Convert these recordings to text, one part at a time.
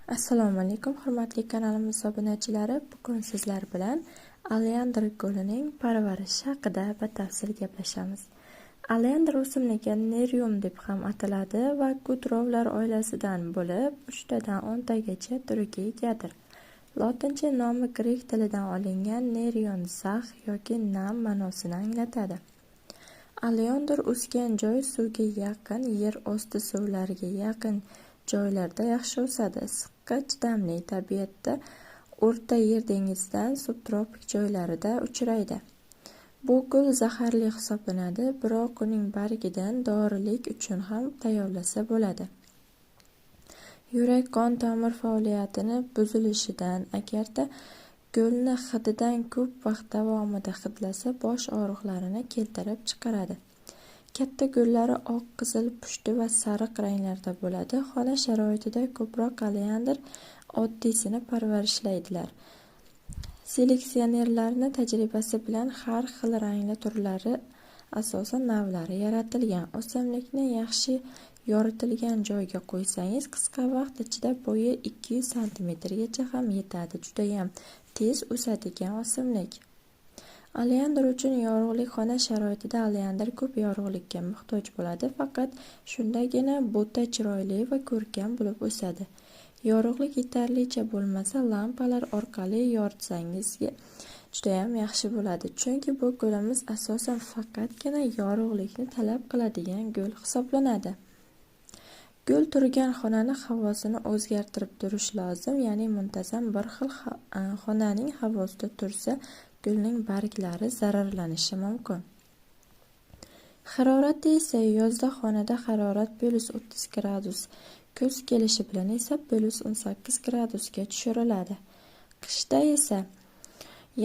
Assalomu alaykum, hurmatli kanalimiz obunachilari. Bugun sizlar bilan oleandr gulining parvarishi haqida batafsil gaplashamiz. Oleandr o'simligi nerium deb ham ataladi va gudrovlar oilasidan bo'lib, 3 tadan 10 tagacha turiga egadir. Lotincha nomi grek tilidan olingan nerion zax yoki nam ma'nosini anglatadi. Oleandr o'sgan joy suvga yaqin, yer osti suvlariga yaqin joylarda yaxshi o'sadi. Issiqqa chidamli, tabiatda O'rta Yer dengizidan subtropik joylarida uchraydi. Bu gul zaharli hisoblanadi, biroq uning bargidan dorilik uchun ham tayyorlasa bo'ladi. Yurak-qon tomir faoliyatini buzilishidan, agarda gulni hididan ko'p vaqt davomida hidlasa, bosh og'riqlarini keltirib chiqaradi. Katta gullari oq, qizil, pushti va sariq ranglarda bo'ladi. Xona sharoitida ko'proq oleandr oddiysini parvarishlaydilar. Seleksionerlarning tajribasi bilan har xil rangli turlari, asosan navlari yaratilgan. O'simlikni yaxshi yoritilgan joyga qo'ysangiz, qisqa vaqt ichida bo'yi 200 santimetrgacha ham yetadi. Judayam tez o'sadigan o'simlik. Oleandr uchun yorug'lik. Xona sharoitida oleandr ko'p yorug'likka muhtoj bo'ladi, faqat shundagina buta chiroyli va ko'rkam bo'lib o'sadi. Yorug'lik yetarlicha bo'lmasa, lampalar orqali yoritsangiz judayam yaxshi bo'ladi, chunki bu gulimiz asosan faqatgina yorug'likni talab qiladigan gul hisoblanadi. Gul turgan xonani havosini o'zgartirib turish lozim, ya'ni muntazam bir xil xonaning havosida tursa, gulning barglari zararlanishi mumkin. Harorati esa yozda xonada harorat +30 gradus, kuz kelishi bilan esa +18 gradusga tushiriladi. Qishda esa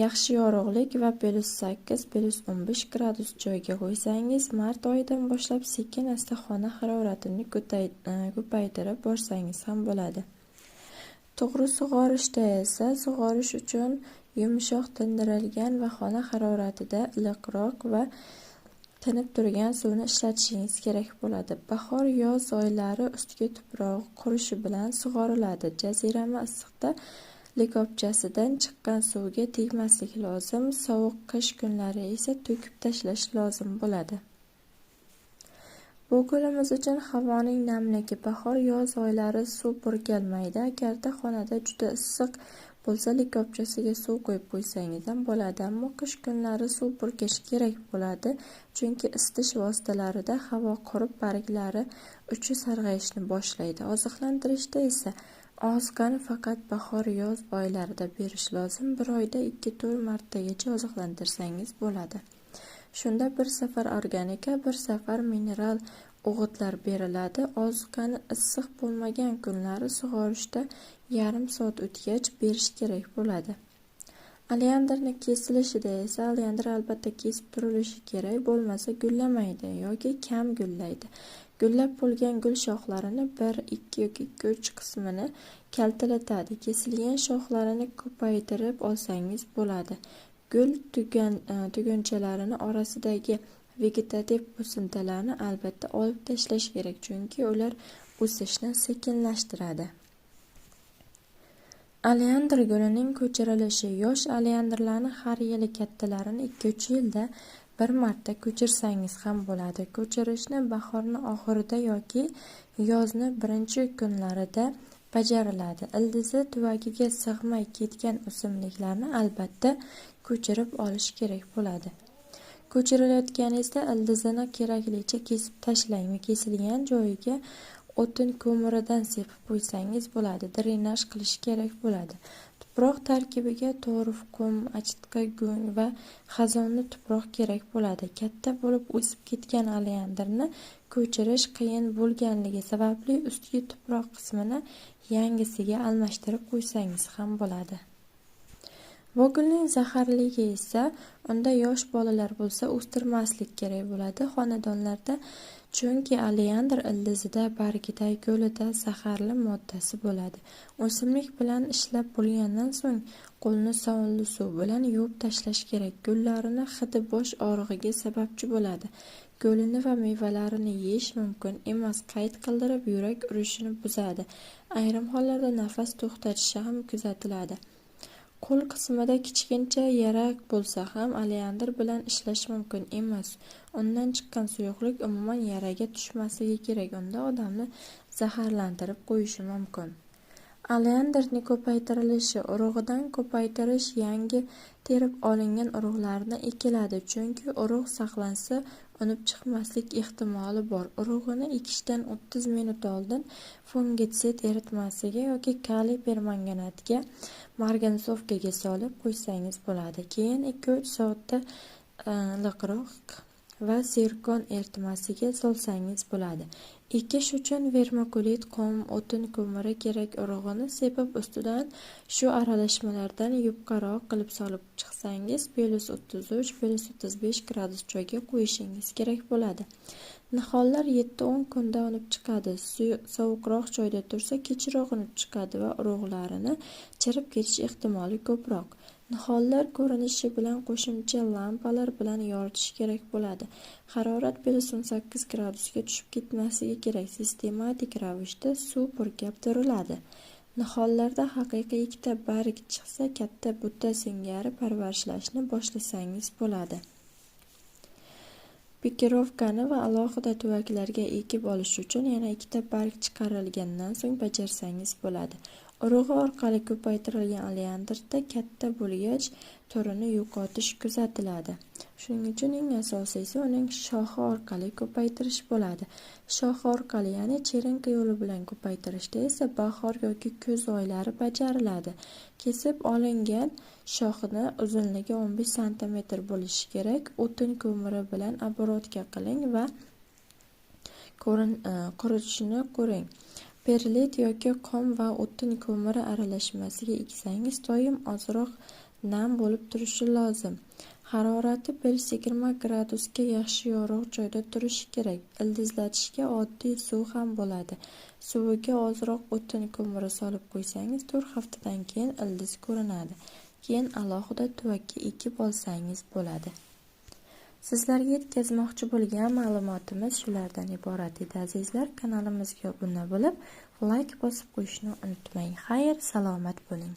yaxshi yorug'lik va +8, +15 gradus joyga qo'ysangiz, mart oyidan boshlab sekin-asta xona haroratini ko'paytirib borsangiz ham bo'ladi. To'g'ri sug'orishda esa sug'orish uchun yumshoq tindirilgan va xona haroratida iliqroq va tinib turgan suvni ishlatishingiz kerak bo'ladi. Bahor, yoz oylari ustki tuprog'i qurishi bilan sug'oriladi. Jazirama issiqda likopchasidan chiqqan suvga tegmaslik lozim, sovuq qish kunlari esa to'kib tashlash lozim bo'ladi. Bu gulimiz uchun havoning namligi. Bahor, yoz oylari suv purkalmaydi. Agarda xonada juda issiq bo'lsa, likopchasiga suv qo'yib qo'ysangiz ham bo'ladi. Ammo qish kunlari suv purkash kerak bo'ladi, chunki isitish vositalarida havo qurib, barglari uchi sarg'ayishni boshlaydi. Oziqlantirishda esa oziqani faqat bahor, yoz oylarida berish lozim. Bir oyda 2-4 martagacha oziqlantirsangiz bo'ladi. Shunda bir safar organika, bir safar mineral o'g'itlar beriladi. Oziqani issiq bo'lmagan kunlari sug'orishda yarim soat o'tgach berish kerak bo'ladi. Oleandrni kesilishida esa oleandr albatta kesib turilishi kerak, bo'lmasa gullamaydi yoki kam gullaydi. Gullab bo'lgan gul shoxlarini 1, 2 yoki 3 qismini kaltalatadi. Kesilgan shoxlarini ko'paytirib olsangiz bo'ladi. Gul tugunchalarini orasidagi vegetativ o'simtalarni albatta olib tashlash kerak, chunki ular o'sishni sekinlashtiradi. Oleandr gulining ko'chirilishi. Yosh oleandrlarni har yili kattalarini 2-3 yilda bir marta ko'chirsangiz ham bo'ladi. Ko'chirishni bahorni oxirida yoki yozni birinchi kunlarida bajariladi. Ildizi tuvagiga sig'may ketgan o'simliklarni albatta ko'chirib olish kerak bo'ladi. Ko'chirilayotganingizda ildizini keraklicha kesib tashlang va kesilgan joyiga o'tin ko'miridan sepib qo'ysangiz bo'ladi. Drenaj qilish kerak bo'ladi. Tuproq tarkibiga torf, qum, achitqi, go'ng va xazonli tuproq kerak bo'ladi. Katta bo'lib o'sib ketgan oleandrni ko'chirish qiyin bo'lganligi sababli ustki tuproq qismini yangisiga almashtirib qo'ysangiz ham bo'ladi. Bu gulning zaharligi esa unda yosh bolalar bo'lsa o'stirmaslik kerak bo'ladi xonadonlarda, chunki oleandr ildizida, bargida, gulida zaharli moddasi bo'ladi. O'simlik bilan ishlab bo'lgandan so'ng qo'lni sovunli suv bilan yuvib tashlash kerak. Gullarini hidi bosh og'rig'iga sababchi bo'ladi. Gulini va mevalarini yeyish mumkin emas, qayt qildirib yurak urishini buzadi. Ayrim hollarda nafas to'xtatishi ham kuzatiladi. Qo'l qismida kichkincha yara bo'lsa ham oleandr bilan ishlash mumkin emas. Undan chiqqan suyuqlik umuman yaraga tushmasligi kerak, unda odamni zaharlantirib qo'yishi mumkin. Oleandrni ko'paytirilishi. Urug'idan ko'paytirish yangi terib olingan urug'larni ekiladi, chunki urug' saqlansa unib chiqmaslik ehtimoli bor. Urug'ini ekishdan 30 minut oldin fungitsid eritmasiga yoki kaliy permanganatga margansovkaga solib qo'ysangiz bo'ladi. Keyin 2-3 soatda iliqroq va sirkon eritmasiga solsangiz bo'ladi. Ekish uchun vermikulit, qum, o'tin ko'miri kerak. Urug'ini sepib ustidan shu aralashmalardan yupqaroq qilib solib chiqsangiz +33, +35 gradus joyga qo'yishingiz kerak bo'ladi. Nihollar 7-10 kunda unib chiqadi. Sovuqroq joyda tursa kechroq unib chiqadi va urug'larini chirib ketish ehtimoli ko'proq. Nihollar ko'rinishi bilan qo'shimcha lampalar bilan yoritish kerak bo'ladi. Harorat +18 gradusga tushib ketmasligi kerak. Sistematik ravishda suv purkab turiladi. Nihollarda haqiqiy ikkita barg chiqsa, katta buta singari parvarishlashni boshlasangiz bo'ladi. Pikirovkani va alohida tuvaklarga ekib olish uchun yana ikkita barg chiqarilgandan so'ng bajarsangiz bo'ladi. Urug'i orqali ko'paytirilgan oleandrda katta bo'lgach turini yo'qotish kuzatiladi. Shuning uchun eng asosiysi uning shoxi orqali ko'paytirish bo'ladi. Shoxi orqali, ya'ni cherinka yo'li bilan ko'paytirishda esa bahor yoki kuz oylari bajariladi. Kesib olingan shoxini uzunligi 15 sm bo'lishi kerak. O'tin ko'miri bilan оборотка qiling va quritishini ko'ring. Perlit yoki qum va o'tin ko'miri aralashmasiga eksangiz doim ozroq nam bo'lib turishi lozim. Harorati +20 gradusga yaxshi yorug' joyda turishi kerak. Ildizlatishga oddiy suv ham bo'ladi. Suviga ozroq o'tin ko'miri solib qo'ysangiz 4 haftadan keyin ildiz ko'rinadi. Keyin alohida tuvakka ekib olsangiz bo'ladi. Sizlarga yetkazmoqchi bo'lgan ma'lumotimiz shulardan iborat edi azizlar. Kanalimizga obuna bo'lib, like bosib qo'yishni unutmang. Xayr, salomat bo'ling.